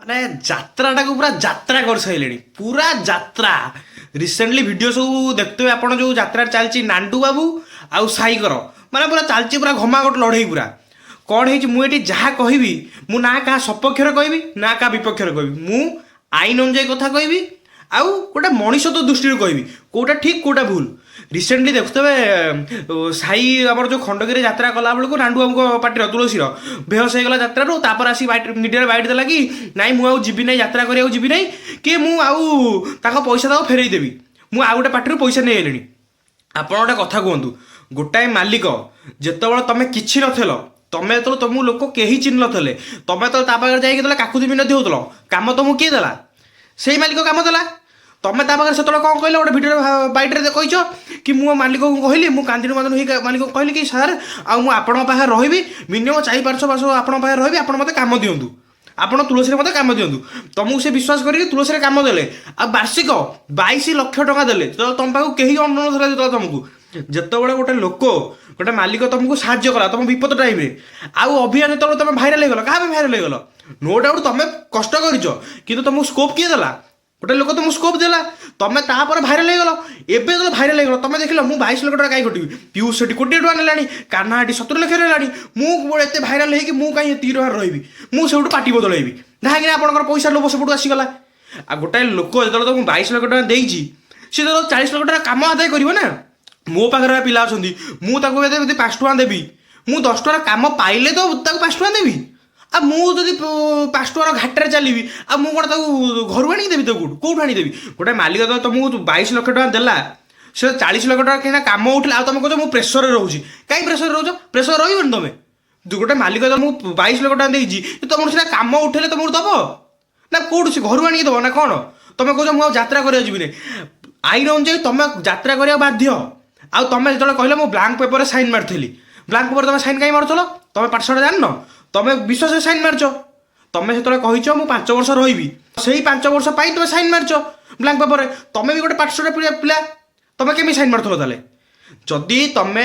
ମାନେ ଯାତ୍ରାଟାକୁ ପୁରା ଯାତ୍ରା କରିସାରିଲେଣି, ପୁରା ଯାତ୍ରା। ରିସେଣ୍ଟଲି ଭିଡ଼ିଓ ସବୁ ଦେଖୁଥିବେ ଆପଣ, ଯେଉଁ ଯାତ୍ରା ଚାଲିଛି ନାଣ୍ଡୁ ବାବୁ ଆଉ ସାଇକର, ମାନେ ପୁରା ଚାଲିଛି ପୁରା ଘମାଘୋଟ ଲଢ଼େଇ ପୁରା। କ'ଣ ହେଇଛି, ମୁଁ ଏଠି ଯାହା କହିବି, ମୁଁ ନା କାହା ସପକ୍ଷରେ କହିବି ନା କାହା ବିପକ୍ଷରେ କହିବି। ମୁଁ ଆଇନ ଅନୁଯାୟୀ କଥା କହିବି ଆଉ ଗୋଟେ ମଣିଷତ୍ୱ ଦୃଷ୍ଟିରୁ କହିବି କେଉଁଟା ଠିକ୍, କେଉଁଟା ଭୁଲ। ରିସେଣ୍ଟଲି ଦେଖୁଥିବେ, ସାଇ ଆମର ଯେଉଁ ଖଣ୍ଡଗିରି ଯାତ୍ରା କଲା ବେଳକୁ ନାଣ୍ଡୁ ବାବୁଙ୍କ ପାର୍ଟିର ତୁଳସୀର ବେହୋସ ହେଇଗଲା ଯାତ୍ରାରୁ। ତାପରେ ଆସିକି ବାଇଟ୍, ମିଡ଼ିଆରେ ବାଇଟ୍ ଦେଲା କି ନାଇଁ, ମୁଁ ଆଉ ଯିବି ନାହିଁ, ଯାତ୍ରା କରିବାକୁ ଯିବି ନାହିଁ କି ମୁଁ ଆଉ ତାଙ୍କ ପଇସା ତାକୁ ଫେରେଇ ଦେବି, ମୁଁ ଆଉ ଗୋଟେ ପାର୍ଟିରୁ ପଇସା ନେଇଆଇଲିଣି। ଆପଣ ଗୋଟେ କଥା କୁହନ୍ତୁ, ଗୋଟାଏ ମାଲିକ ଯେତେବେଳେ ତମେ କିଛି ନଥିଲ, ତମେ ଯେତେବେଳେ ତମକୁ ଲୋକ କେହି ଚିହ୍ନି ନଥିଲେ, ତମେ ଯେତେବେଳେ ତା ପାଖରେ ଯାଇକି ଯେତେବେଳେ କାକୁତି ମିନତି ହେଉଥିଲ, କାମ ତମକୁ କିଏ ଦେଲା? ସେଇ ମାଲିକ କାମ ଦେଲା। ତମେ ତା ପାଖରେ ସେତେବେଳେ କ'ଣ କହିଲ? ଗୋଟେ ଭିଡ଼ିଓରେ ବାଇଟ୍ରେ କହିଛ କି ମୁଁ ମାଲିକକୁ କହିଲି, ମୁଁ କାନ୍ଦିନୁ ମାନ୍ଦିନୁ ହେଇକି ମାଲିକକୁ କହିଲି କି ସାର୍, ଆଉ ମୁଁ ଆପଣଙ୍କ ପାଖରେ ରହିବି, ମିନିମମ୍ 4-5 ମାସ ଆପଣଙ୍କ ପାଖରେ ରହିବି, ଆପଣ ମୋତେ କାମ ଦିଅନ୍ତୁ, ଆପଣ ତୁଳସୀରେ ମୋତେ କାମ ଦିଅନ୍ତୁ। ତମକୁ ସେ ବିଶ୍ୱାସ କରିକି ତୁଳସୀରେ କାମ ଦେଲେ ଆଉ ବାର୍ଷିକ 22 ଲକ୍ଷ ଟଙ୍କା ଦେଲେ, ଯେତେବେଳେ ତମ ପାଖକୁ କେହି ଅନଉନଥିଲା। ଯେତେବେଳେ ତମକୁ, ଯେତେବେଳେ ଗୋଟେ ଲୋକ, ଗୋଟେ ମାଲିକ ତମକୁ ସାହାଯ୍ୟ କଲା ତମ ବିପଦ ଟାଇମ୍ରେ, ଆଉ ଅଭିଯାନ ଯେତେବେଳେ ତମେ ଭାଇରାଲ ହେଇଗଲ, କାହା ପାଇଁ ଭାଇରାଲ ହେଇଗଲ? ନୋ ଡାଉଟ୍ ତମେ କଷ୍ଟ କରିଛ, କିନ୍ତୁ ତମକୁ ସ୍କୋପ୍ କିଏ ଦେଲା? ଗୋଟେ ଲୋକ ତମକୁ ସ୍କୋପ୍ ଦେଲା, ତମେ ତାପରେ ଭାଇରାଲ ହେଇଗଲ। ଏବେ ଯେତେବେଳେ ଭାଇରାଲ ହେଇଗଲ, ତମେ ଦେଖିଲ ମୁଁ 22 ଲକ୍ଷ ଟଙ୍କା କାହିଁ ଖଟିବି? ପିୟୁଷ ସେଠି କୋଟିଏ ଟଙ୍କା ନେଲାଣି, କାହ୍ନା ଏଠି 70 ଲକ୍ଷ ନେଲାଣି, ମୁଁ ଏତେ ଭାଇରାଲ ହେଇକି ମୁଁ କାହିଁ ଏତିକି ଟଙ୍କା ରହିବି? ମୁଁ ସେଇଠୁ ପାର୍ଟି ବଦଳେଇବି। କାହିଁକିନା ଆପଣଙ୍କର ପଇସା ଲୋଭ ସେପଟୁ ଆସିଗଲା। ଆଉ ଗୋଟାଏ ଲୋକ ଯେତେବେଳେ ତମକୁ 22 ଲକ୍ଷ ଟଙ୍କା ଦେଇଛି, ସେ ଯେତେବେଳେ 40 ଲକ୍ଷ ଟଙ୍କା କାମ ଆଦାୟ କରିବ ନା। ମୋ ପାଖରେ ପିଲା ଅଛନ୍ତି, ମୁଁ ତାକୁ ଏବେ ଯଦି 5 ଟଙ୍କା ଦେବି, ମୁଁ 10 ଟଙ୍କାର କାମ ପାଇଲେ ତ ତାକୁ 5 ଟଙ୍କା ଦେବି। ଆଉ ମୁଁ ଯଦି 5 ଟଙ୍କାର ଘାଟରେ ଚାଲିବି, ଆଉ ମୁଁ କ'ଣ ତାକୁ ଘରୁ ଆଣିକି ଦେବି? ତାକୁ କେଉଁଠୁ ଆଣିଦେବି? ଗୋଟେ ମାଲିକ ତ ତମକୁ 22 ଲକ୍ଷ ଟଙ୍କା ଦେଲା, ସେ 40 ଲକ୍ଷ ଟଙ୍କା କିଣା କାମ ଉଠିଲା, ଆଉ ତମେ କହୁଛ ମୁଁ ପ୍ରେସରରେ ରହୁଛି। କାହିଁ ପ୍ରେସରରେ ରହୁଛ? ପ୍ରେସର ରହିବନି ତମେ? ଗୋଟେ ମାଲିକ ତମକୁ 22 ଲକ୍ଷ ଟଙ୍କା ଦେଇଛି, ତମକୁ ସିନା କାମ ଉଠେଇଲେ ତମକୁ ଦବ ନା। କେଉଁଠୁ ସେ ଘରୁ ଆଣିକି ଦବ ନା କ'ଣ? ତମେ କହୁଛ ମୁଁ ଆଉ ଯାତ୍ରା କରିବାକୁ ଯିବିନି। ଆଇନ ଅନୁଯାୟୀ ତମେ ଯାତ୍ରା କରିବାକୁ ବାଧ୍ୟ। ଆଉ ତମେ ଯେତେବେଳେ କହିଲ ମୁଁ ବ୍ଲାଙ୍କ ପେପରରେ ସାଇନ୍ ମାରିଥିଲି, ବ୍ଲାଙ୍କ ପେପର ତମେ ସାଇନ୍ କାହିଁ ମାରୁଥିଲ? ତମେ ପାଠଶାଠ ଜାଣିନ? ତମେ ବିଶ୍ୱାସରେ ସାଇନ୍ ମାରିଛ। ତମେ ସେତେବେଳେ କହିଛ ମୁଁ 5 ବର୍ଷ ରହିବି, ସେଇ 5 ବର୍ଷ ପାଇଁ ତମେ ସାଇନ୍ ମାରିଛ ବ୍ଲାଙ୍କ ପେପରରେ। ତମେ ବି ଗୋଟେ ପାଠଶାଠ ପିଲା, ତମେ କେମିତି ସାଇନ୍ ମାରୁଥିଲ ତାହେଲେ? ଯଦି ତମେ